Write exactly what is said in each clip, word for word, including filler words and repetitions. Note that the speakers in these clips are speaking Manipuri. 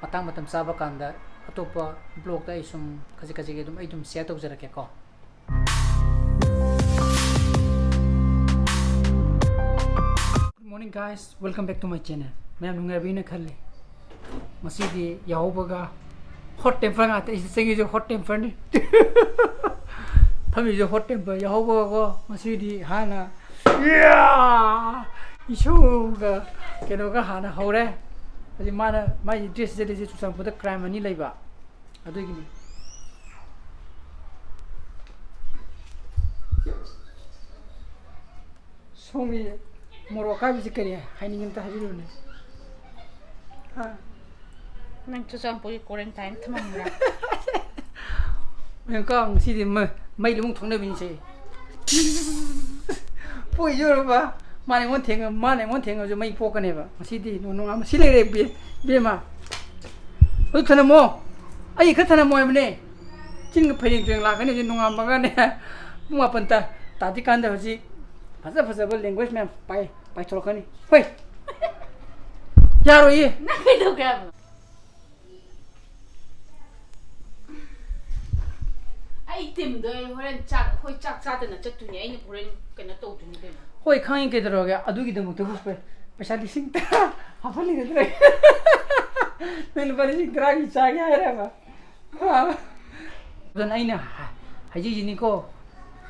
ꯃꯇꯥꯡ ꯃꯇꯝ ꯆꯥꯕ ꯀꯥꯟꯗ ꯑꯇꯣꯞꯄ ꯕ꯭ꯂꯣꯛꯇ ꯑꯩ ꯁꯨꯝ ꯈꯖꯤꯛ ꯈꯖꯤꯛ ꯑꯗꯨꯝ ꯑꯩ ꯑꯗꯨꯝ ꯁꯤꯌꯔ ꯇꯧꯖꯔꯛꯀꯦꯀꯣ꯫ Good morning guys, welcome back to my channel. ꯃꯌꯥꯝ ꯅꯨꯡꯉꯥꯏꯕꯤꯅ ꯈꯜꯂꯤ꯫ ꯉꯁꯤꯗꯤ ꯌꯥꯍꯧꯕꯒ ꯍꯣꯠ ꯇꯦꯝꯄꯔ ꯉꯥꯛꯇ, ꯑꯩꯁꯦ ꯆꯪꯉꯤꯁꯦ ꯍꯣꯠ ꯇꯦꯝꯄꯔꯅꯤ꯫ ꯐꯝꯃꯤꯁꯦ ꯍꯣꯠ ꯇꯦꯝꯄꯔ꯫ ꯌꯥꯍꯧꯕꯒꯀꯣ ꯉꯁꯤꯗꯤ ꯍꯥꯟꯅ ꯏꯁꯧꯒ ꯀꯩꯅꯣꯒ ꯍꯥꯟꯅ ꯍꯧꯔꯦ꯫ ꯍꯧꯖꯤꯛ ꯃꯥꯅ ꯃꯥꯒꯤ ꯗ꯭ꯔꯦꯁ ꯁꯦꯠꯂꯤꯁꯦ ꯆꯨꯔꯆꯥꯟꯄꯨꯔꯗ ꯀ꯭ꯔꯥꯏꯝ ꯑꯅꯤ ꯂꯩꯕ ꯑꯗꯨꯒꯤꯅꯤ꯫ ꯁꯣꯝꯒꯤ ꯃꯣꯔꯣꯛ ꯑꯀꯥꯏꯕꯁꯤ ꯀꯔꯤ ꯍꯥꯏꯅꯤꯡꯉꯤ ꯑꯝꯇ ꯍꯥꯏꯕꯤꯔꯨꯅꯦ꯫ ꯍꯥ? ꯅꯪ ꯆꯨꯔꯆꯥꯟꯄꯨꯔꯒꯤ ꯀ꯭ꯋꯥꯔꯦꯟꯇꯥꯏꯟ ꯊꯝꯃꯝꯕ꯭ꯔꯥ? ꯃꯦꯝꯀꯥ ꯉꯁꯤꯗꯤ ꯃ- ꯃꯩ ꯂꯨꯝ ꯊꯣꯛꯅꯕꯤꯅꯤꯁꯦ꯫ ꯄꯣꯏ ꯌꯧꯔꯕ ꯃꯥꯅ ꯑꯩꯉꯣꯟꯗ ꯊꯦꯡꯉ ꯃꯥꯅ ꯑꯩꯉꯣꯟꯗ ꯊꯦꯡꯉꯁꯨ ꯃꯩ ꯄꯣꯛꯀꯅꯦꯕ꯫ ꯉꯁꯤꯗꯤ ꯅꯣꯡ ꯅꯣꯡꯉꯥꯟꯕ ꯁꯤ ꯂꯩꯔꯦ ꯕꯦ- ꯕꯦꯝꯃ꯫ ꯑꯗꯨ ꯊꯅꯝꯃꯣ꯫ ꯑꯩ ꯈꯔ ꯊꯅꯝꯃꯣ ꯍꯥꯏꯕꯅꯦ꯫ ꯆꯤꯟꯒ ꯐꯩꯔꯦꯡ ꯇꯨꯔꯦꯡ ꯂꯥꯛꯀꯅꯤ ꯍꯧꯖꯤꯛ ꯅꯣꯡꯉꯥꯟꯕꯒꯅꯦ꯫ ꯄꯨꯡ ꯃꯥꯄꯟ ꯇ- ꯇꯥꯗ꯭ꯔꯤꯀꯥꯟꯗ ꯍꯧꯖꯤꯛ ꯐꯖ ꯐꯖꯕ ꯂꯦꯡꯒ꯭ꯋꯦꯖ ꯃꯌꯥꯝ ꯄꯥꯏ ꯄꯥꯏꯊꯣꯔꯛꯀꯅꯤ꯫ ꯍꯣꯏ꯫ ꯌꯥꯔꯣꯏꯌꯦ꯫ ꯅꯪ ꯀꯩꯗꯧꯒꯦ ꯍꯥꯏꯕꯅꯣ? ꯑꯩ ꯇꯤꯝꯗꯣ ꯑꯩ ꯍꯣꯔꯦꯟ ꯆꯥꯛ ꯑꯩꯈꯣꯏ ꯆꯥꯛ ꯆꯥꯗꯅ ꯆꯠꯇꯣꯏꯅꯦ꯫ ꯑꯩꯅ ꯍꯣꯔꯦꯟ ꯀꯩꯅꯣ ꯇꯧꯗꯣꯏꯅꯤ ꯀꯩꯅꯣ꯫ ꯍꯣꯏ ꯈꯪꯉꯤ ꯀꯩꯗꯧꯔꯒꯦ꯫ ꯑꯗꯨꯒꯤꯗꯃꯛꯇꯕꯨ ꯄꯩ- ꯄꯩꯁꯥ ꯂꯤꯁꯤꯡ ꯇꯔꯥ ꯍꯥꯞꯍꯜꯂꯤꯒꯗ꯭ꯔꯦ꯫ ꯅꯪ ꯂꯨꯄꯥ ꯂꯤꯁꯤꯡ ꯇꯔꯥꯒꯤ ꯆꯥꯒꯦ ꯍꯥꯏꯔꯕ? ꯑꯗꯨꯅ ꯑꯩꯅ ꯍꯥꯏꯖꯩꯁꯤꯅꯤꯀꯣ,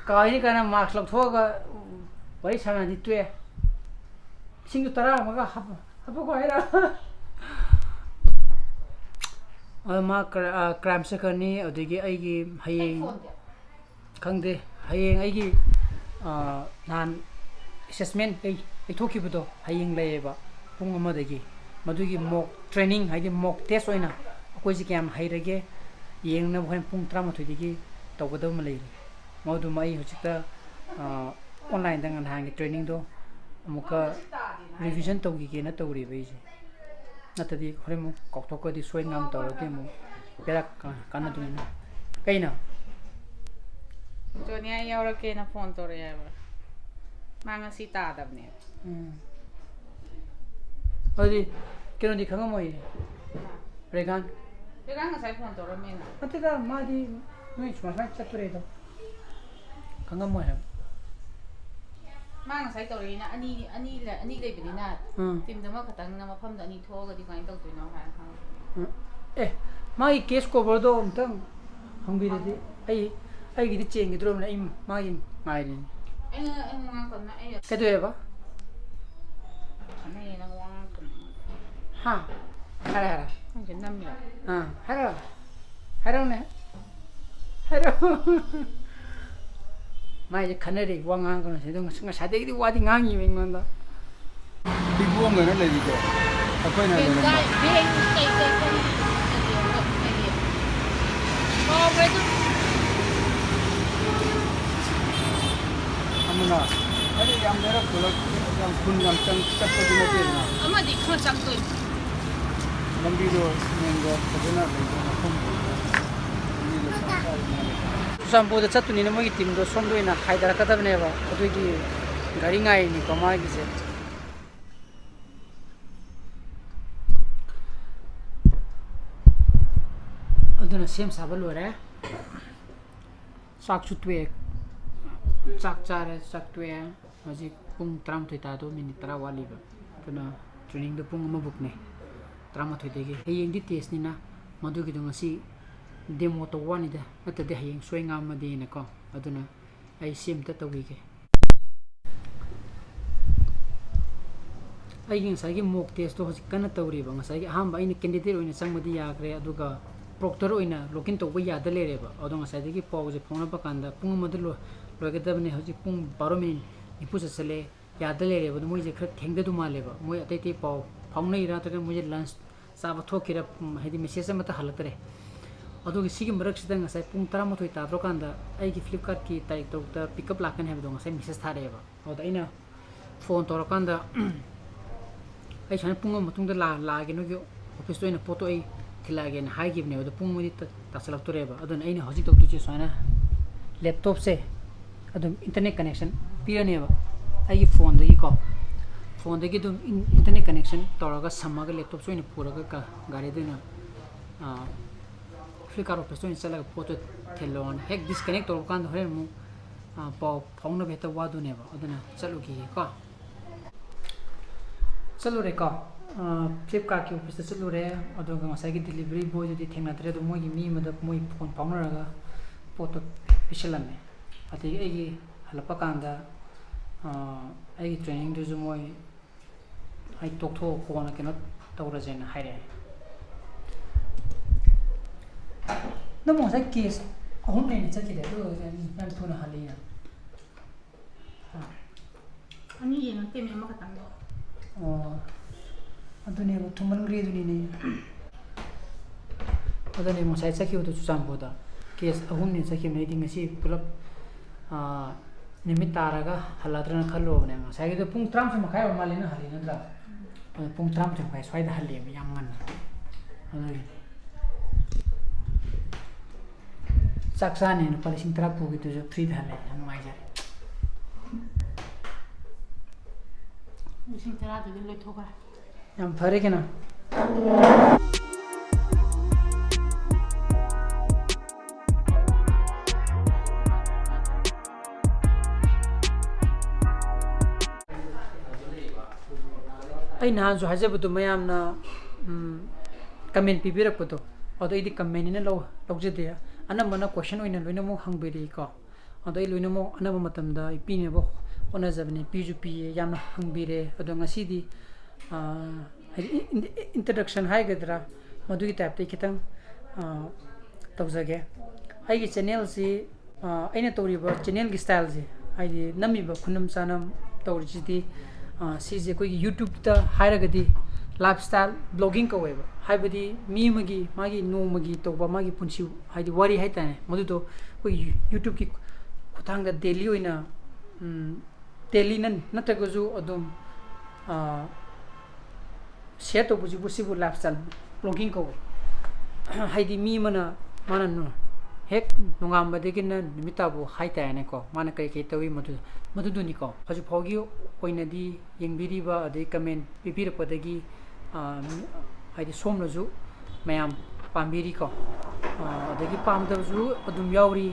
ꯀꯥꯏꯅꯤ ꯀꯥꯏꯅ ꯃꯥꯛꯁ ꯂꯧꯊꯣꯛꯑꯒ ꯋꯥꯔꯤ ꯁꯥꯟꯅꯗꯤ ꯇꯣꯛꯑꯦ꯫ ꯂꯤꯁꯤꯡꯗꯨ ꯇꯔꯥ ꯑꯃꯒ ꯍꯥꯞꯄ ꯍꯥꯞꯄꯀꯣ ꯍꯥꯏꯔ꯫ ꯑꯗꯣ ꯃꯥ ꯀ꯭ꯔꯥꯏꯝ ꯆꯠꯈ꯭ꯔꯅꯤ꯫ ꯑꯗꯨꯗꯒꯤ ꯑꯩꯒꯤ ꯍꯌꯦꯡ ꯈꯪꯗꯦ꯫ ꯍꯌꯦꯡ ꯑꯩꯒꯤ ꯅꯍꯥꯟ ꯑꯦꯁꯦꯁꯃꯦꯟ ꯑꯩ ꯄꯤꯊꯣꯛꯈꯤꯕꯗꯣ ꯍꯌꯦꯡ ꯂꯩꯌꯦꯕ꯫ ꯄꯨꯡ ꯑꯃꯗꯒꯤ ꯃꯗꯨꯒꯤ ꯃꯣꯛ ꯇ꯭ꯔꯦꯅꯤꯡ ꯍꯥꯏꯗꯤ ꯃꯣꯛ ꯇꯦꯁ ꯑꯣꯏꯅ ꯑꯩꯈꯣꯏꯁꯦ ꯀꯌꯥꯝ ꯍꯩꯔꯒꯦ ꯌꯦꯡꯅꯕ ꯍꯣꯔꯦꯟ ꯄꯨꯡ ꯇꯔꯥꯃꯥꯊꯣꯏꯗꯒꯤ ꯇꯧꯒꯗꯕ ꯑꯃ ꯂꯩꯔꯤ꯫ ꯃꯗꯨꯃ ꯑꯩ ꯍꯧꯖꯤꯛꯇ ꯑꯣꯟꯂꯥꯏꯟꯗ ꯅꯍꯥꯟꯒꯤ ꯇ꯭ꯔꯦꯅꯤꯡꯗꯣ ꯑꯃꯨꯛꯀ ꯔꯤꯚꯤꯖꯟ ꯇꯧꯈꯤꯒꯦꯅ ꯇꯧꯔꯤꯕ ꯑꯩꯁꯦ꯫ ꯅꯠꯇ꯭ꯔꯗꯤ ꯍꯣꯔꯦꯟ ꯑꯃꯨꯛ ꯀꯥꯎꯊꯣꯛꯈ꯭ꯔꯗꯤ ꯁꯣꯏ ꯉꯥꯝ ꯇꯧꯔꯗꯤ ꯑꯃꯨꯛ ꯕꯦꯔꯥ ꯀꯥꯟꯅꯗꯣꯏꯅꯤꯅ꯫ ꯀꯩꯅꯣ? ꯖꯣꯅꯤꯌꯥ ꯌꯥꯎꯔꯛꯀꯦꯅ ꯐꯣꯟ ꯇꯧꯔꯛꯑꯦ ꯍꯥꯏꯕ꯫ ꯃꯥ ꯉꯁꯤ ꯇꯥꯗꯕꯅꯦꯕ꯫ ꯎꯝ꯫ ꯑꯗꯨꯗꯤ ꯀꯩꯅꯣꯗꯤ ꯈꯪꯉꯝꯃꯣꯏꯌꯦ꯫ ꯔꯦꯒꯥꯟ꯫ ꯔꯦꯒꯥꯟ ꯉꯁꯥꯏ ꯐꯣꯟ ꯇꯧꯔꯝꯃꯦꯅ꯫ ꯅꯠꯇꯦꯗ, ꯃꯥꯗꯤ ꯅꯣꯏ ꯁꯨꯃꯥꯏ ꯁꯨꯃꯥꯏ ꯆꯠꯇꯣꯔꯦꯗꯣ꯫ ꯈꯪꯉꯝꯃꯣꯏ ꯍꯥꯏꯕ꯫ ꯃꯥ ꯉꯁꯥꯏ ꯇꯧꯔꯛꯏꯅ ꯑꯅꯤ, ꯑꯅꯤ ꯂꯩ-, ꯑꯅꯤ ꯂꯩꯕꯅꯤꯅ ꯎꯝ꯫ ꯇꯤꯝꯗ ꯑꯃꯈꯛꯇꯪꯅ ꯃꯐꯝꯗ ꯑꯅꯤ ꯊꯣꯛꯑꯒꯗꯤ ꯀꯃꯥꯏꯅ ꯇꯧꯗꯣꯏꯅꯣ ꯍꯥꯏꯅ ꯍꯪꯉꯛꯑꯦ꯫ ꯎꯝ꯫ ꯑꯦ, ꯃꯥꯒꯤ ꯀꯦꯁ ꯀꯣꯚꯔꯗꯣ ꯑꯝꯇꯪ ꯍꯪꯕꯤꯔꯗꯤ ꯑꯩ, ꯑꯩꯒꯤꯗꯤ ꯆꯦꯟꯈꯤꯗ꯭ꯔꯣꯕꯅꯦ, ꯑꯩ ꯃꯥꯒꯤ ꯉꯥꯏꯔꯤꯅꯦ꯫ ꯑꯩ, ꯑꯩ ꯉꯥꯡꯉꯛꯀꯅꯨ, ꯑꯩ ꯀꯩꯗꯧꯋꯦꯕ? ꯈꯟꯅꯩꯌꯦ ꯅꯪ ꯋꯥ ꯉꯥꯡꯉꯛꯀꯅꯨ꯫ ꯍꯥ? ꯍꯥꯏꯔꯣ, ꯍꯥꯏꯔꯣ꯫ ꯅꯪꯁꯦ ꯅꯝꯃꯤꯔꯣ? ꯑꯥ, ꯍꯥꯏꯔꯣ꯫ ꯍꯥꯏꯔꯣꯅꯦ꯫ ꯍꯥꯏꯔꯣ꯫ ꯃꯥꯏꯁꯦ ꯈꯟꯅꯔꯤ, ꯋꯥ ꯉꯥꯡꯉꯛꯀꯅꯨ ꯁꯤ꯫ ꯑꯗꯨꯝ ꯉꯁꯥꯏꯗꯒꯤꯗꯤ ꯋꯥꯗꯤ ꯉꯥꯡꯉꯤꯕ ꯑꯩꯉꯣꯟꯗ꯫ ꯄꯤꯛꯄꯣꯝꯒꯅ ꯂꯩꯔꯤꯗꯣ ꯑꯩꯈꯣꯏꯅ ꯂꯩꯔꯝꯕ꯫ ꯕꯦꯡ ꯀꯥꯏ-, ꯕꯦꯡ ꯀꯩ, ꯀꯩ, ꯀꯔꯤ ꯂꯩꯒꯦ? ꯀꯥꯎꯒ꯭ꯔꯦꯗ꯫ ꯑꯃꯅ, ꯍꯥꯏꯗꯤ, ꯌꯥꯝ ꯂꯩꯔꯛ ꯈꯨꯂꯛ, ꯌꯥꯝ ꯈꯨꯟ ꯌꯥꯝ ꯆꯪ-, ꯆꯠꯄꯗꯤ ꯅꯠꯇꯦꯗꯅ꯫ ꯑꯃꯗꯤ ꯈꯔ ꯆꯪꯗꯣꯏꯅꯤ꯫ ꯂꯝꯕꯤꯗꯣ ꯃꯦꯟ ꯔꯣꯗ ꯐꯖꯅ ꯂꯩꯕ ꯃꯐꯝ ꯑꯣꯏꯕ꯫ ꯂꯝꯕꯤꯗꯣ ꯆꯞ ꯆꯥꯕ ꯃꯥꯜꯂꯦ꯫ ꯆꯨꯔꯆꯥꯟꯄꯨꯔꯗ ꯆꯠꯇꯣꯏꯅꯤꯅ ꯃꯣꯏꯒꯤ ꯇꯤꯝꯗꯣ ꯁꯣꯝꯗ ꯑꯣꯏꯅ ꯍꯥꯏꯊꯔꯛꯀꯗꯕꯅꯦꯕ꯫ ꯑꯗꯨꯒꯤ ꯒꯥꯔꯤ ꯉꯥꯏꯔꯤꯅꯤꯀꯣ ꯃꯥꯒꯤꯁꯦ꯫ ꯑꯗꯨꯅ ꯁꯦꯝ ꯁꯥꯕ ꯂꯣꯏꯔꯦ꯫ ꯆꯥꯛꯁꯨ ꯇꯣꯛꯑꯦ꯫ ꯆꯥꯛ ꯆꯥꯔꯦ, ꯆꯥꯛ ꯇꯣꯛꯑꯦ꯫ ꯍꯧꯖꯤꯛ ꯄꯨꯡ ꯇꯔꯥꯃꯥꯊꯣꯏ ꯇꯥꯗꯧ ꯃꯤꯅꯤꯠ ꯇꯔꯥ ꯋꯥꯠꯂꯤꯕ꯫ ꯑꯗꯨꯅ trainingꯗꯣ ꯄꯨꯡ ꯑꯃꯕꯨꯛꯅꯦ꯫ ꯇꯔꯥꯃꯥꯊꯣꯏꯗꯒꯤ꯫ ꯍꯌꯦꯡꯗꯤ testꯅꯤꯅ ꯃꯗꯨꯒꯤꯗꯣ ꯉꯁꯤ demo ꯇꯧꯕ ꯋꯥꯅꯤꯗ꯫ ꯅꯠꯇ꯭ꯔꯗꯤ ꯍꯌꯦꯡ ꯁꯣꯏ ꯉꯥꯝꯃꯗꯤꯅꯀꯣ꯫ ꯑꯗꯨꯅ ꯑꯩ ꯁꯤ ꯑꯝꯇ ꯇꯧꯈꯤꯒꯦ꯫ ꯑꯩꯒꯤ ꯉꯁꯥꯏꯒꯤ mock testꯇꯣ ꯍꯧꯖꯤꯛ ꯀꯟꯅ ꯇꯧꯔꯤꯕ꯫ ꯉꯁꯥꯏꯒꯤ ꯑꯍꯥꯟꯕ ꯑꯩꯅ candidate ꯑꯣꯏꯅ ꯆꯪꯕꯗꯤ ꯌꯥꯈ꯭ꯔꯦ, ꯑꯗꯨꯒ proctor ꯑꯣꯏꯅ login ꯇꯧꯕ ꯌꯥꯗ ꯂꯩꯔꯦꯕ꯫ ꯑꯗꯣ ꯉꯁꯥꯏꯗꯒꯤ ꯄꯥꯎꯁꯦ ꯐꯥꯎꯅꯕ ꯀꯥꯟꯗ ꯄꯨꯡ ꯑꯃꯗ ꯂꯣꯏ-, ꯂꯣꯏꯒꯗꯕꯅꯦ꯫ ꯍꯧꯖꯤꯛ ꯄꯨꯡ ꯕꯥꯔꯣ ꯃꯤꯅꯤꯠ ꯅꯤꯐꯨ ꯆꯠꯁꯜꯂꯦ, ꯌꯥꯗ ꯂꯩꯔꯦꯕ꯫ ꯑꯗꯣ ꯃꯣꯏꯁꯦ ꯈꯔ ꯊꯦꯡꯊꯗꯧ ꯃꯥꯜꯂꯦꯕ꯫ ꯃꯣꯏ ꯑꯇꯩ ꯑꯇꯩ ꯄꯥꯎ ꯐꯥꯎꯅꯩꯔꯥ ꯅꯠꯇ꯭ꯔꯒ ꯃꯣꯏꯁꯦ lunch ꯆꯥꯕ ꯊꯣꯛꯈꯤꯔ, ꯎꯝ, ꯍꯥꯏꯗꯤ message ꯑꯃꯠꯇ ꯍꯜꯂꯛꯇ꯭ꯔꯦ꯫ ꯑꯗꯨꯒ ꯁꯤꯒꯤ ꯃꯔꯛꯁꯤꯗ ꯉꯁꯥꯏ ꯄꯨꯡ ꯇꯔꯥꯃꯥꯊꯣꯏ ꯇꯥꯗ꯭ꯔꯀꯥꯟꯗ ꯑꯩꯒꯤ Flipkartꯀꯤ ꯇꯥꯔꯤꯛ ꯇꯔꯨꯛꯇ pickup ꯂꯥꯛꯀꯅꯤ ꯍꯥꯏꯕꯗꯣ ꯉꯁꯥꯏ message ꯊꯥꯔꯛꯑꯦꯕ꯫ ꯑꯗꯨꯗ ꯑꯩꯅ phone ꯇꯧꯔꯀꯥꯟꯗ, "ꯑꯩ ꯁꯨꯃꯥꯏꯅ ꯄꯨꯡ ꯑꯃ ꯃꯇꯨꯡꯗ ꯂꯥ-, ꯂꯥꯛꯑꯒꯦ, ꯅꯣꯏꯒꯤ officeꯇ ꯑꯣꯏꯅ ꯄꯣꯠꯇꯣ ꯑꯩ ꯊꯤꯜꯂꯛꯑꯒꯦꯅ" ꯍꯥꯏꯈꯤꯕꯅꯦꯕ꯫ ꯑꯗꯣ ꯄꯨꯡ ꯑꯃꯗꯤ ꯇ-, ꯇꯥꯁꯜꯂꯛꯇꯣꯔꯦꯕ꯫ ꯑꯗꯨꯅ ꯑꯩꯅ ꯍꯧꯖꯤꯛ ꯇꯧꯗꯣꯏꯁꯦ ꯁꯨꯃꯥꯏꯅ laptopꯁꯦ ꯑꯗꯨꯝ internet connection ꯄꯤꯔꯅꯦꯕ ꯑꯩꯒꯤ phoneꯗꯒꯤꯀꯣ꯫ Phoneꯗꯒꯤ ꯑꯗꯨꯝ in-, internet connection ꯇꯧꯔꯒ ꯁꯝꯃꯒ laptopꯁꯦ ꯑꯣꯏꯅ ꯄꯨꯔꯒ ꯒꯥ-, ꯒꯥꯔꯤꯗ ꯑꯣꯏꯅ Flipkart office ꯇ ꯑꯣꯏꯅ ꯆꯠꯂꯒ ꯄꯣꯠꯇꯣ ꯊꯤꯜꯂꯣꯅ꯫ ꯍꯦꯛ disconnect ꯇꯧꯔꯛꯄ ꯀꯥꯟꯗ ꯍꯣꯔꯦꯟ ꯑꯃꯨꯛ ꯄꯥꯎ ꯐꯥꯎꯅꯕ ꯍꯦꯛꯇ ꯋꯥꯗꯣꯏꯅꯦꯕ꯫ ꯑꯗꯨꯅ ꯆꯠꯂꯨꯈꯤꯒꯦꯀꯣ꯫ ꯆꯠꯂꯨꯔꯦꯀꯣ꯫ Flipkart ꯀꯤ office ꯇ ꯆꯠꯂꯨꯔꯦ꯫ ꯑꯗꯨꯒ ꯉꯁꯥꯏꯒꯤ delivery boy ꯗꯨꯗꯤ ꯊꯦꯡꯅꯗ꯭ꯔꯦ꯫ ꯑꯗꯣ ꯃꯣꯏꯒꯤ ꯃꯤ ꯑꯃꯗ ꯃꯣꯏ phone ꯐꯥꯎꯅꯔꯒ ꯄꯣꯠꯇꯣ ꯄꯤꯁꯜꯂꯝꯃꯦ꯫ ꯑꯗꯒꯤ ꯑꯩꯒꯤ ꯍꯜꯂꯛꯄ ꯀꯥꯟꯗ ꯑꯩꯒꯤ training ꯗꯨꯁꯨ ꯃꯣꯏ ꯑꯩ ꯇꯣꯛꯊꯣꯛꯑꯣ, ꯀꯣꯟꯅ ꯀꯩꯅꯣ ꯇꯧꯔꯁꯦꯅ ꯍꯥꯏꯔꯛꯑꯦ꯫ ꯅꯪꯕꯨ ꯉꯁꯥꯏ case ꯑꯍꯨꯝ ꯂꯩꯅ ꯆꯠꯈꯤꯗꯦ, ꯑꯗꯨ ꯑꯣꯏꯔꯒ ꯌꯥꯝ ꯊꯨꯅ ꯍꯜꯂꯛꯏꯅ꯫ ꯑꯅꯤ ꯌꯦꯡꯉꯛꯇꯦꯃꯤ, ꯑꯃꯈꯛꯇꯪꯗꯣ꯫ ꯑꯣ, ꯑꯗꯨꯅꯦꯕ, ꯊꯨꯃꯟꯈ꯭ꯔꯦ ꯑꯗꯨꯅꯤꯅꯦ꯫ ꯑꯗꯨꯅꯦ ꯉꯁꯥꯏ ꯆꯠꯈꯤꯕꯗꯣ ꯆꯨꯔꯆꯥꯟꯄꯨꯔꯗ case ꯑꯍꯨꯝꯅꯦ ꯆꯠꯈꯤꯕꯅꯦ꯫ ꯑꯩꯗꯤ ꯉꯁꯤ ꯄꯨꯂꯞ ꯅꯨꯃꯤꯠ ꯇꯥꯔꯒ ꯍꯜꯂꯗ꯭ꯔꯅ ꯈꯜꯂꯨꯕꯅꯦ꯫ ꯉꯁꯥꯏꯒꯤꯗꯣ ꯄꯨꯡ ꯇꯔꯥꯃꯥꯊꯣꯏ ꯃꯈꯥꯏ ꯑꯣꯏꯔ ꯃꯥꯜꯂꯦ ꯅꯪ ꯍꯜꯂꯤ ꯅꯠꯇ꯭ꯔꯥ? ꯑꯗꯣ ꯄꯨꯡ ꯇꯔꯥꯃꯥꯊꯣꯏ ꯃꯈꯥꯏ ꯁ꯭ꯋꯥꯏꯗ ꯍꯜꯂꯦꯕ, ꯌꯥꯝ ꯉꯟꯅ꯫ ꯑꯗꯨꯒꯤ ꯆꯥꯛ ꯆꯥꯅꯦꯅ ꯂꯨꯄꯥ ꯂꯤꯁꯤꯡ ꯇꯔꯥ ꯄꯨꯈꯤꯗꯨꯁꯨ free ꯗ ꯍꯜꯂꯦ꯫ ꯌꯥꯝ ꯅꯨꯡꯉꯥꯏꯖꯔꯦ꯫ ꯂꯤꯁꯤꯡ ꯇꯔꯥꯗꯨꯗꯤ ꯂꯣꯏꯊꯣꯛꯈ꯭ꯔꯦ꯫ ꯌꯥꯝ ꯐꯔꯦ ꯀꯩꯅꯣ꯫ ꯑꯩ ꯅꯍꯥꯟꯁꯨ ꯍꯥꯏꯖꯕꯗꯣ, ꯃꯌꯥꯝꯅ comment ꯄꯤꯕꯤꯔꯛꯄꯗꯣ, ꯑꯗꯣ ꯑꯩꯗꯤ comment ꯅꯤꯅ ꯂꯧ-, ꯂꯧꯖꯗꯦ꯫ ꯑꯅꯝꯕꯅ question ꯑꯣꯏꯅ ꯂꯣꯏꯅꯃꯛ ꯍꯪꯕꯤꯔꯛꯏꯀꯣ꯫ ꯑꯗꯣ ꯑꯩ ꯂꯣꯏꯅꯃꯛ ꯑꯅꯝꯕ ꯃꯇꯝꯗ ꯑꯩ ꯄꯤꯅꯕ ꯍꯣꯠꯅꯖꯕꯅꯤ꯫ ꯄꯤꯁꯨ ꯄꯤꯌꯦ, ꯌꯥꯝꯅ ꯍꯪꯕꯤꯔꯦ꯫ ꯑꯗꯣ ꯉꯁꯤꯗꯤ, ꯑꯥ, ꯍꯥꯏꯗꯤ, in-, in-, introduction ꯍꯥꯏꯒꯗ꯭ꯔꯥ, ꯃꯗꯨꯒꯤ type ꯇ ꯑꯩ ꯈꯤꯇꯪ, ꯑꯥ, ꯇꯧꯖꯒꯦ꯫ ꯑꯩꯒꯤ channel ꯁꯤ, ꯑꯥ, ꯑꯩꯅ ꯇꯧꯔꯤꯕ channel ꯒꯤ style ꯁꯦ, ꯍꯥꯏꯗꯤ ꯅꯝꯃꯤꯕ ꯈꯨꯅꯝ ꯆꯥꯅꯝ ꯇꯧꯔꯤꯁꯤꯗꯤ, ꯑꯥ, ꯁꯤꯁꯦ ꯑꯩꯈꯣꯏꯒꯤ YouTube ꯇ ꯍꯥꯏꯔꯒꯗꯤ lifestyle vlogging ꯀꯧꯋꯦꯕ꯫ ꯍꯥꯏꯕꯗꯤ ꯃꯤ ꯑꯃꯒꯤ, ꯃꯥꯒꯤ ꯅꯣꯡꯃꯒꯤ ꯇꯧꯕ, ꯃꯥꯒꯤ ꯄꯨꯟꯁꯤ, ꯍꯥꯏꯗꯤ ꯋꯥꯔꯤ ꯍꯥꯏꯇꯥꯔꯦ, ꯃꯗꯨꯗꯣ ꯑꯩꯈꯣꯏꯒꯤ YouTube ꯀꯤ ꯈꯨꯠꯊꯥꯡꯗ daily ꯑꯣꯏꯅ, ꯎꯝ, daily ꯅꯠ-, ꯅꯠꯇ꯭ꯔꯒꯁꯨ ꯑꯗꯨꯝ, ꯑꯥ, share ꯇꯧꯕꯁꯤꯕꯨ, ꯁꯤꯕꯨ lifestyle vlogging ꯀꯧꯋꯦ꯫ ꯍꯥꯏꯗꯤ ꯃꯤ ꯑꯃꯅ, ꯃꯥꯅ ꯅꯣ-, ꯍꯦꯛ ꯅꯣꯡꯉꯥꯟꯕꯗꯒꯤꯅ ꯅꯨꯃꯤꯠ ꯇꯥꯕꯨ ꯍꯥꯏꯇꯥꯔꯦꯅꯦꯀꯣ, ꯃꯥꯅ ꯀꯔꯤ ꯀꯔꯤ ꯇꯧꯏ, ꯃꯗꯨ, ꯃꯗꯨꯗꯨꯅꯤꯀꯣ꯫ ꯍꯧꯖꯤꯛ ꯐꯥꯎꯒꯤ ꯑꯣꯏꯅꯗꯤ ꯌꯦꯡꯕꯤꯔꯤꯕ ꯑꯗꯩ comment ꯄꯤꯕꯤꯔꯛꯄꯗꯒꯤ, ꯑꯥ, ꯃꯤ-, ꯍꯥꯏꯗꯤ ꯁꯣꯝꯅꯁꯨ ꯃꯌꯥꯝ, ꯄꯥꯝꯕꯤꯔꯤꯀꯣ꯫ ꯑ, ꯑꯗꯒꯤ ꯄꯥꯝꯗꯕꯁꯨ ꯑꯗꯨꯝ ꯌꯥꯎꯔꯤ꯫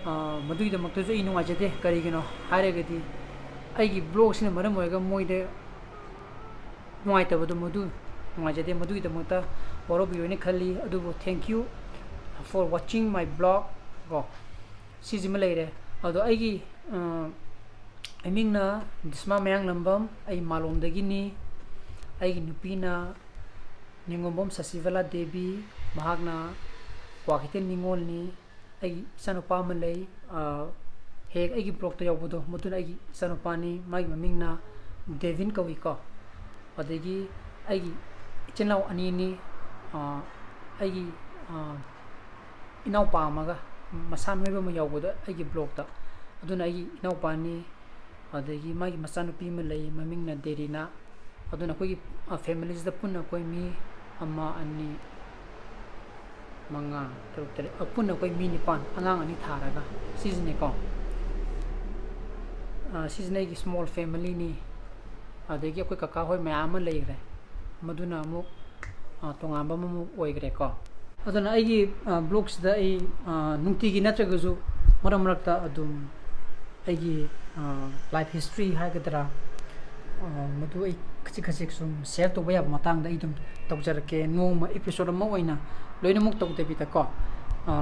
ꯑ, ꯃꯗꯨꯒꯤꯗꯃꯛꯇꯁꯨ ꯑꯩ ꯅꯨꯡꯉꯥꯏꯖꯗꯦ꯫ ꯀꯔꯤꯒꯤꯅꯣ ꯍꯥꯏꯔꯒꯗꯤ ꯑꯩꯒꯤ vlogꯁꯤꯅ ꯃꯔꯝ ꯑꯣꯏꯔꯒ ꯃꯣꯏꯗ ꯅꯨꯡꯉꯥꯏꯇꯕꯗꯣ, ꯃꯗꯨ ꯅꯨꯡꯉꯥꯏꯖꯗꯦ꯫ ꯃꯗꯨꯒꯤꯗꯃꯛꯇ ꯋꯥꯔꯧꯕꯤꯔꯣꯏꯅ ꯈꯜꯂꯤ꯫ ꯑꯗꯨꯕꯨ thank you for watching my vlog ꯀꯣ꯫ ꯁꯤꯁꯤꯃ ꯂꯩꯔꯦ꯫ ꯑꯗꯣ ꯑꯩꯒꯤ, ꯑ, ꯏꯃꯤꯡꯅ ꯗꯤꯁꯃꯥ ꯃꯌꯥꯡꯂꯝꯕꯝ, ꯑꯩ ꯃꯥꯂꯣꯝꯗꯒꯤꯅꯤ꯫ ꯑꯩꯒꯤ ꯅꯨꯄꯤꯅ ꯅꯤꯉꯣꯝꯕꯝ ꯁꯁꯤꯕꯂꯥ ꯗꯦꯕꯤ, ꯃꯍꯥꯛꯅ ꯀ꯭ꯋꯥꯀꯩꯊꯦꯜ ꯅꯤꯉꯣꯜꯅꯤ꯫ ꯑꯩꯒꯤ ꯏꯆꯥꯅꯨꯄꯥ ꯑꯃ ꯂꯩ, ꯑ, ꯍꯦꯛ ꯑꯩꯒꯤ vlogꯇ ꯌꯥꯎꯕꯗꯣ, ꯃꯗꯨꯅ ꯑꯩꯒꯤ ꯏꯆꯥꯅꯨꯄꯥꯅꯤ꯫ ꯃꯥꯒꯤ ꯃꯃꯤꯡꯅ ꯗꯦꯚꯤꯟ ꯀꯧꯏꯀꯣ꯫ ꯑꯗꯒꯤ ꯑꯩꯒꯤ ꯏꯆꯤꯟ ꯏꯅꯥꯎ ꯑꯅꯤꯅꯤ꯫ ꯑ, ꯑꯩꯒꯤ, ꯑ, ꯏꯅꯥꯎꯄꯥ ꯑꯃꯒ, ꯃꯁꯥ ꯅꯣꯏꯕ ꯑꯃ ꯌꯥꯎꯕꯗꯣ ꯑꯩꯒꯤ vlogꯇ, ꯑꯗꯨꯅ ꯑꯩꯒꯤ ꯏꯅꯥꯎꯄꯥꯅꯤ꯫ ꯑꯗꯒꯤ ꯃꯥꯒꯤ ꯃꯆꯥꯅꯨꯄꯤ ꯑꯃ ꯂꯩ, ꯃꯃꯤꯡꯅ ꯗꯦꯔꯤꯅꯥ꯫ ꯑꯗꯨꯅ ꯑꯩꯈꯣꯏꯒꯤ, ꯑ, familyꯁꯤꯗ ꯄꯨꯟꯅ ꯑꯩꯈꯣꯏ ꯃꯤ ꯑꯃ, ꯑꯅꯤ, ꯃꯉꯥ, ꯇꯔꯨꯛ, ꯇꯔꯦꯠ, ꯑ, ꯄꯨꯟꯅ ꯑꯩꯈꯣꯏ ꯃꯤ ꯅꯤꯄꯥꯟ, ꯑꯉꯥꯡ ꯑꯅꯤ ꯊꯥꯔꯒ꯫ ꯁꯤꯁꯤꯅꯦꯀꯣ꯫ ꯑ, ꯁꯤꯁꯤꯅ ꯑꯩꯒꯤ small familyꯅꯤ꯫ ꯑꯗꯒꯤ ꯑꯩꯈꯣꯏ ꯀꯀꯥ ꯍꯣꯏ ꯃꯌꯥꯝ ꯑꯃ ꯂꯩꯈ꯭ꯔꯦ, ꯃꯗꯨꯅ ꯑꯃꯨꯛ, ꯑ, ꯇꯣꯉꯥꯟꯕ ꯑꯃꯃꯨꯛ ꯑꯣꯏꯈ꯭ꯔꯦꯀꯣ꯫ ꯑꯗꯨꯅ ꯑꯩꯒꯤ, ꯑ, vlogꯁꯤꯗ ꯑꯩ, ꯑ, ꯅꯨꯡꯇꯤꯒꯤ ꯅꯠꯇ꯭ꯔꯒꯁꯨ ꯃꯔꯛ ꯃꯔꯛꯇ ꯑꯗꯨꯝ ꯑꯩꯒꯤ, ꯑ, life history ꯍꯥꯏꯒꯗ꯭ꯔꯥ, ꯑ, ꯃꯗꯨ ꯑꯩ ꯈꯖꯤꯛ ꯈꯖꯤꯛ ꯁꯨꯝ share ꯇꯧꯕ ꯌꯥꯕ ꯃꯇꯥꯡꯗ ꯑꯩ ꯑꯗꯨꯝ ꯇꯧꯖꯔꯛꯀꯦ꯫ ꯅꯣꯡꯃ episode ꯑꯃ ꯑꯣꯏꯅ ꯂꯣꯏꯅꯃꯛ ꯇꯧꯗꯕꯤꯗꯀꯣ꯫ ꯑ,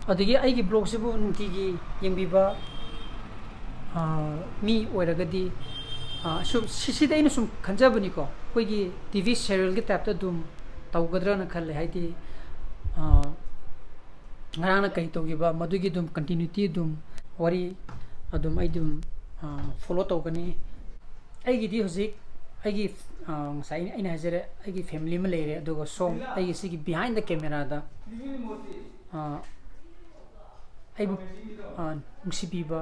ꯑꯗꯒꯤ ꯑꯩꯒꯤ vlogꯁꯤꯕꯨ ꯅꯨꯡꯇꯤꯒꯤ ꯌꯦꯡꯕꯤꯕ, ꯑ, ꯃꯤ ꯑꯣꯏꯔꯒꯗꯤ, ꯑ, ꯁꯨꯝ ꯁꯤ-, ꯁꯤꯗ ꯑꯩꯅ ꯁꯨꯝ ꯈꯟꯖꯕꯅꯤꯀꯣ, ꯑꯩꯈꯣꯏꯒꯤ TV serialꯒꯤ typeꯇ ꯑꯗꯨꯝ ꯇꯧꯒꯗ꯭ꯔꯅ ꯈꯜꯂꯦ꯫ ꯍꯥꯏꯗꯤ, ꯑ, ꯉꯔꯥꯡꯅ ꯀꯔꯤ ꯇꯧꯈꯤꯕ, ꯃꯗꯨꯒꯤ ꯑꯗꯨꯝ continuity ꯑꯗꯨꯝ ꯋꯥꯔꯤ ꯑꯗꯨꯝ ꯑꯩ ꯑꯗꯨꯝ, ꯑ, follow ꯇꯧꯒꯅꯤ꯫ ꯑꯩꯒꯤꯗꯤ ꯍꯧꯖꯤꯛ ꯑꯩꯒꯤ, ꯑ, ꯉꯁꯥꯏ ꯑꯩꯅ, ꯑꯩꯅ ꯍꯥꯏꯖꯔꯦ, ꯑꯩꯒꯤ family ꯑꯃ ꯂꯩꯔꯦ, ꯑꯗꯨꯒ ꯁꯣꯝ ꯑꯩꯒꯤ ꯁꯤꯒꯤ behind the cameraꯗ, ꯑ, ꯑꯩꯕꯨ, ꯑ, ꯅꯨꯡꯁꯤꯕꯤꯕ,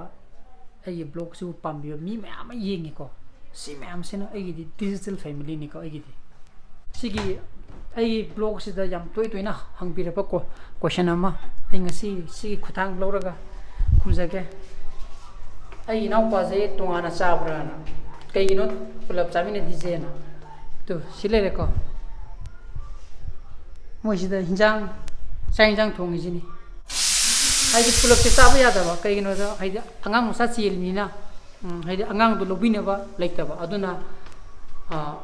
ꯑꯩꯒꯤ vlogꯁꯤꯕꯨ ꯄꯥꯝꯕꯤꯕ ꯃꯤ ꯃꯌꯥꯝ ꯑꯃ ꯌꯦꯡꯉꯤꯀꯣ꯫ ꯁꯤ ꯃꯌꯥꯝꯁꯤꯅ ꯑꯩꯒꯤꯗꯤ digital familyꯅꯤꯀꯣ꯫ ꯑꯩꯒꯤꯗꯤ ꯁꯤꯒꯤ ꯑꯩꯒꯤ vlogꯁꯤꯗ ꯌꯥꯝ ꯇꯣꯏ ꯇꯣꯏꯅ ꯍꯪꯕꯤꯔꯛꯄ ꯀꯣ-, question ꯑꯃ ꯑꯩ ꯉꯁꯤ ꯁꯤꯒꯤ ꯈꯨꯊꯥꯡ ꯂꯧꯔꯒ ꯈꯨꯝꯖꯒꯦ꯫ ꯑꯩꯒꯤ ꯏꯅꯥꯎꯄꯥꯁꯦ ꯇꯣꯉꯥꯟꯅ ꯆꯥꯕ꯭ꯔꯥꯅ, ꯀꯩꯒꯤꯅꯣ ꯄꯨꯂꯞ ꯆꯥꯃꯤꯟꯅꯗ꯭ꯔꯤꯁꯦꯅ꯫ ꯇꯨ, ꯁꯤ ꯂꯩꯔꯦꯀꯣ꯫ ꯃꯣꯏꯁꯤꯗ ꯍꯤꯟꯖꯥꯡ, ꯆꯥꯛ ꯍꯤꯟꯖꯥꯡ ꯊꯣꯡꯉꯤꯁꯤꯅꯤ꯫ ꯍꯥꯏꯗꯤ ꯄꯨꯂꯞꯁꯦ ꯆꯥꯕ ꯌꯥꯗꯕ, ꯀꯩꯒꯤꯅꯣꯗ ꯍꯥꯏꯗꯤ ꯑꯉꯥꯡ ꯃꯆꯥ ꯆꯦꯜꯂꯤꯅꯤꯅ, ꯎꯝ, ꯍꯥꯏꯗꯤ ꯑꯉꯥꯡꯗꯣ ꯂꯧꯕꯤꯅꯕ ꯂꯩꯇꯕ꯫ ꯑꯗꯨꯅ, ꯑꯥ,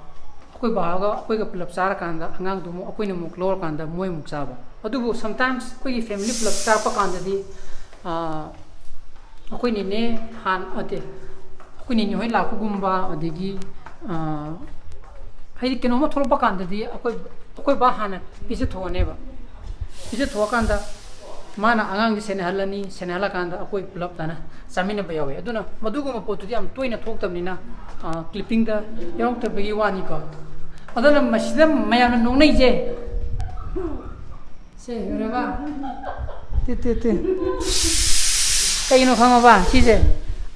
ꯑꯩꯈꯣꯏ ꯕꯥꯒ ꯑꯩꯈꯣꯏꯒ ꯄꯨꯂꯞ ꯆꯥꯔꯀꯥꯟꯗ ꯑꯉꯥꯡꯗꯨ ꯑꯃꯨꯛ ꯑꯩꯈꯣꯏꯅ ꯑꯃꯨꯛ ꯂꯧꯔꯀꯥꯟꯗ ꯃꯣꯏ ꯑꯃꯨꯛ ꯆꯥꯕ꯫ ꯑꯗꯨꯕꯨ sometimes ꯑꯩꯈꯣꯏꯒꯤ family ꯄꯨꯂꯞ ꯆꯥꯔꯛꯄ ꯀꯥꯟꯗꯗꯤ, ꯑꯥ, ꯑꯩꯈꯣꯏ ꯅꯦꯅꯦ ꯍꯥꯟ-, ꯅꯠꯇꯦ, ꯑꯩꯈꯣꯏ ꯅꯦꯅꯦ ꯍꯣꯏ ꯂꯥꯛꯄꯒꯨꯝꯕ, ꯑꯗꯒꯤ, ꯑꯥ, ꯍꯥꯏꯗꯤ ꯀꯩꯅꯣꯝꯃ ꯊꯣꯛꯂꯛꯄ ꯀꯥꯟꯗꯗꯤ ꯑꯩꯈꯣꯏ, ꯑꯩꯈꯣꯏ ꯕꯥ ꯍꯥꯟꯅ ꯄꯤꯖꯊꯣꯛꯑꯅꯦꯕ꯫ ꯄꯤꯖꯊꯣꯛꯑꯀꯥꯟꯗ ꯃꯥꯅ ꯑꯉꯥꯡꯁꯦ ꯁꯦꯟꯅꯍꯜꯂꯅꯤ, ꯁꯦꯟꯅꯍꯜꯂꯀꯥꯟꯗ ꯑꯩꯈꯣꯏ ꯄꯨꯂꯞ ꯇꯥꯅ ꯆꯥꯃꯤꯟꯅꯕ ꯌꯥꯎꯋꯦ꯫ ꯑꯗꯨꯅ ꯃꯗꯨꯒꯨꯝꯕ ꯄꯣꯠꯇꯨꯗꯤ ꯌꯥꯝ ꯇꯣꯏꯅ ꯊꯣꯛꯇꯕꯅꯤꯅ, ꯑꯥ, clippingꯗ ꯌꯥꯎꯔꯛꯇꯕꯒꯤ ꯋꯥꯅꯤꯀꯣ꯫ ꯑꯗꯨꯅ ꯃꯁꯤꯗ ꯃꯌꯥꯝꯅ ꯅꯣꯛꯅꯩꯁꯦ, ꯁꯦ, ꯎꯔꯕ? ꯇꯦ, ꯇꯦ, ꯇꯦ꯫ ꯀꯩꯅꯣ ꯈꯪꯉꯕ? ꯁꯤꯁꯦ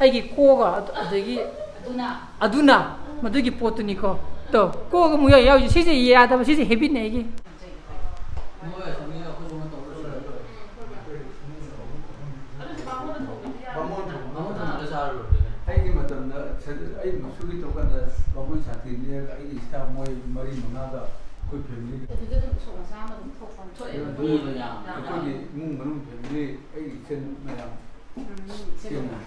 ꯑꯩꯒꯤ ꯀꯣꯛꯑꯒ ꯑꯗ-, ꯑꯗꯒꯤ ꯑꯗꯨꯅ ꯃꯗꯨꯒꯤ ꯄꯣꯠꯇꯨꯅꯤꯀꯣ꯫ ꯇꯣ, ꯀꯣꯛꯑꯒ ꯑꯃꯨꯛ ꯌꯥꯎ-, ꯌꯥꯎꯔꯤꯁꯦ꯫ ꯁꯤꯁꯦ ꯌꯥꯗꯕ, ꯁꯤꯁꯦ habitꯅꯦ ꯑꯩꯒꯤ꯫ ꯃꯣꯏ ꯑꯁꯣꯝꯒꯤ ꯑꯩꯈꯣꯏ ꯁꯣꯝꯗ ꯇꯧꯔ ꯂꯣꯏꯔꯦ꯫ ꯕꯥꯃꯣꯟ ꯊꯣꯡꯕ꯫ ꯕꯥꯃꯣꯟ ꯊꯣꯡꯕ꯫ ꯕꯥꯃꯣꯟ ꯊꯣꯡꯕꯗ ꯆꯥꯔ ꯂꯣꯏꯔꯦ꯫ ꯑꯩꯒꯤ ꯃꯇꯝꯗ ꯁ-, ꯑꯩ ꯃꯨꯁꯨꯒꯤ ꯇꯧꯀꯥꯟꯗ ꯕꯥꯃꯣꯟ ꯁꯥꯇꯤꯟ ꯂꯩꯔꯒ ꯑꯩꯒꯤ staff ꯃꯣꯏ ꯃꯔꯤ ꯃꯉꯥꯒ ꯑꯩꯈꯣꯏ family ꯑꯗꯨꯗ ꯑꯗꯨꯝ ꯎꯁꯣꯞ ꯃꯆꯥ ꯑꯃ ꯑꯗꯨꯝ ꯊꯣꯛꯄꯅꯦ꯫ ꯊꯣꯛꯑꯦ꯫ ꯃꯤꯗꯣ ꯌꯥꯝ ꯑꯩꯈꯣꯏꯒꯤ ꯏꯃꯨꯡ ꯃꯅꯨꯡ family, ꯑꯩꯒꯤ ꯏꯆꯟ ꯃꯌꯥꯝ ꯎꯝ, ꯃꯤ ꯏꯆꯟ ꯁꯦꯝꯃꯦ꯫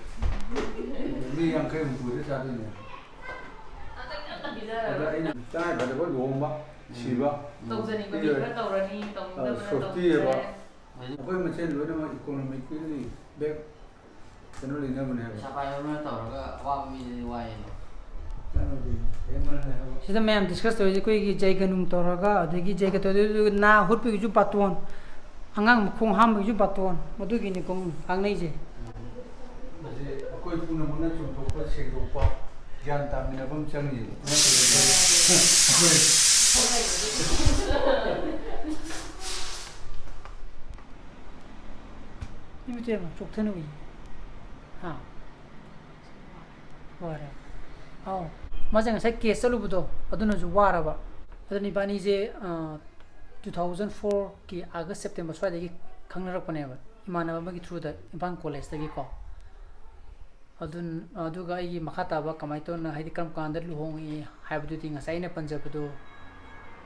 ꯃꯤ ꯌꯥꯡꯈꯩ ꯍꯨꯝꯐꯨꯗ ꯆꯥꯗꯣꯏꯅꯦ꯫ ꯑꯗ ꯑꯩꯅ ꯇꯉꯥꯏ ꯐꯗꯕ ꯂꯨꯍꯣꯡꯕ, ꯁꯤꯕ, ꯇꯧꯖꯅꯤꯡꯕ ꯃꯤ ꯈꯔ ꯇꯧꯔꯅꯤ, ꯇꯧꯅꯤꯡꯗꯕꯅ ꯁꯣꯁꯇꯤ ꯍꯥꯏꯕ, ꯇꯧꯗ꯭ꯔꯦ꯫ ꯑꯩꯈꯣꯏ ꯃꯁꯦꯟ ꯂꯣꯏꯅꯃꯛ economically back ꯀꯩꯅꯣ ꯂꯩꯅꯕꯅꯦ ꯍꯥꯏꯕ꯫ ꯄꯩꯁꯥ ꯄꯥꯏꯕ ꯑꯃꯅ ꯇꯧꯔꯒ ꯑꯋꯥꯕ ꯃꯤꯗꯗꯤ ꯋꯥꯏꯌꯦꯅꯦ꯫ ꯀꯩꯅꯣꯗꯤ ꯍꯦꯟꯃꯜꯂꯦ ꯍꯥꯏꯕ꯫ ꯁꯤꯗ ꯃꯌꯥꯝ discuss ꯇꯧꯔꯤꯁꯦ ꯑꯩꯈꯣꯏꯒꯤ ꯖꯩꯒ ꯅꯨꯡ ꯇꯧꯔꯒ, ꯑꯗꯒꯤ ꯖꯩꯒ ꯇꯧꯗꯣꯏꯗꯨ ꯅꯥ ꯍꯨꯠꯄꯒꯤꯁꯨ ꯕꯥꯇꯣꯟ, ꯑꯉꯥꯡ ꯃꯈꯣꯡ ꯍꯥꯝꯕꯒꯤꯁꯨ ꯕꯥꯇꯣꯟ, ꯃꯗꯨꯒꯤꯅꯤꯀꯣ ꯉꯥꯡꯅꯩꯁꯦ꯫ ꯃꯁꯤ ꯑꯩꯈꯣꯏ ꯄꯨꯝꯅꯃꯛꯅ ꯆꯨꯝꯊꯣꯛꯄ, ꯁꯦꯡꯗꯣꯛꯄ, ꯒ꯭ꯌꯥꯟ ꯇꯥꯃꯤꯟꯅꯕ ꯑꯃ ꯆꯪꯉꯤ꯫ ꯅꯠꯇ꯭ꯔꯒꯗꯤ ꯑꯩꯈꯣꯏ ꯏꯃꯤꯇꯦ ꯑꯃ ꯆꯣꯛꯊꯅ ꯎꯏ꯫ ꯍꯥ? ꯋꯥꯔꯦ꯫ ꯑꯧ꯫ ꯃꯥꯁꯦ ꯉꯁꯥꯏ case ꯆꯠꯂꯨꯕꯗꯣ, ꯑꯗꯨꯅꯁꯨ ꯋꯥꯔꯕ꯫ ꯑꯗꯨꯅ ꯏꯕꯥꯅꯤꯁꯦ, ꯑ, two thousand fourꯒꯤ August, September ꯁ꯭ꯋꯥꯏꯗꯒꯤ ꯈꯪꯅꯔꯛꯄꯅꯦꯕ, ꯏꯃꯥꯟꯅꯕ ꯑꯃꯒꯤ throughꯗ, ꯏꯝꯐꯥꯜ collegeꯇꯒꯤꯀꯣ꯫ ꯑꯗꯨꯟ-, ꯑꯗꯨꯒ ꯑꯩꯒꯤ ꯃꯈꯥ ꯇꯥꯕ ꯀꯃꯥꯏꯅ ꯇꯧꯅ, ꯍꯥꯏꯗꯤ ꯀꯔꯝ ꯀꯥꯟꯗ ꯂꯨꯍꯣꯡꯉꯛꯏ ꯍꯥꯏꯕꯗꯨꯗꯤ ꯉꯁꯥꯏ ꯑꯩꯅ ꯄꯟꯖꯕꯗꯣ,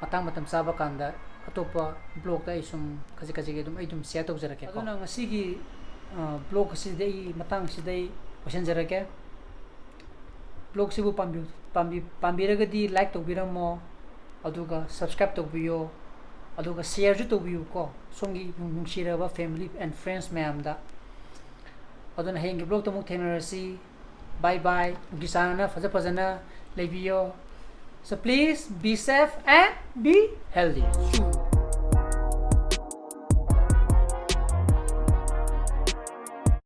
ꯃꯇꯥꯡ ꯃꯇꯝ ꯆꯥꯕ ꯀꯥꯟꯗ ꯑꯇꯣꯞꯄ vlogꯇ ꯑꯩ ꯁꯨꯝ ꯈꯖꯤꯛ ꯈꯖꯤꯛ ꯑꯗꯨꯝ ꯑꯩ ꯑꯗꯨꯝ share ꯇꯧꯖꯔꯛꯀꯦꯀꯣ꯫ ꯑꯗꯨꯅ ꯉꯁꯤꯒꯤ vlog ꯑꯁꯤꯗꯤ ꯑꯩ ꯃꯇꯥꯡꯁꯤꯗ ꯑꯩ ꯂꯣꯏꯁꯤꯟꯖꯔꯒꯦ꯫ Vlogꯁꯤꯕꯨ ꯄꯥꯝꯕꯤ ꯄꯥꯝꯕꯤ ꯄꯥꯝꯕꯤꯔꯒꯗꯤ like ꯇꯧꯕꯤꯔꯝꯃꯣ, ꯑꯗꯨꯒ subscribe ꯇꯧꯕꯤꯌꯣ, ꯑꯗꯨꯒ shareꯁꯨ ꯇꯧꯕꯤꯌꯨꯀꯣ ꯁꯣꯝꯒꯤ ꯅꯨꯡꯁꯤꯔꯕ family and friends ꯃꯌꯥꯝꯗ꯫ ꯑꯗꯨꯅ ꯍꯌꯦꯡꯒꯤ vlogꯇ ꯑꯃꯨꯛ ꯊꯦꯡꯅꯔꯁꯤ꯫ Bye bye꯫ ꯒꯤꯆꯥꯅ ꯐꯖ ꯐꯖꯅ ꯂꯩꯕꯤꯌꯣ꯫ So please be safe and be healthy꯫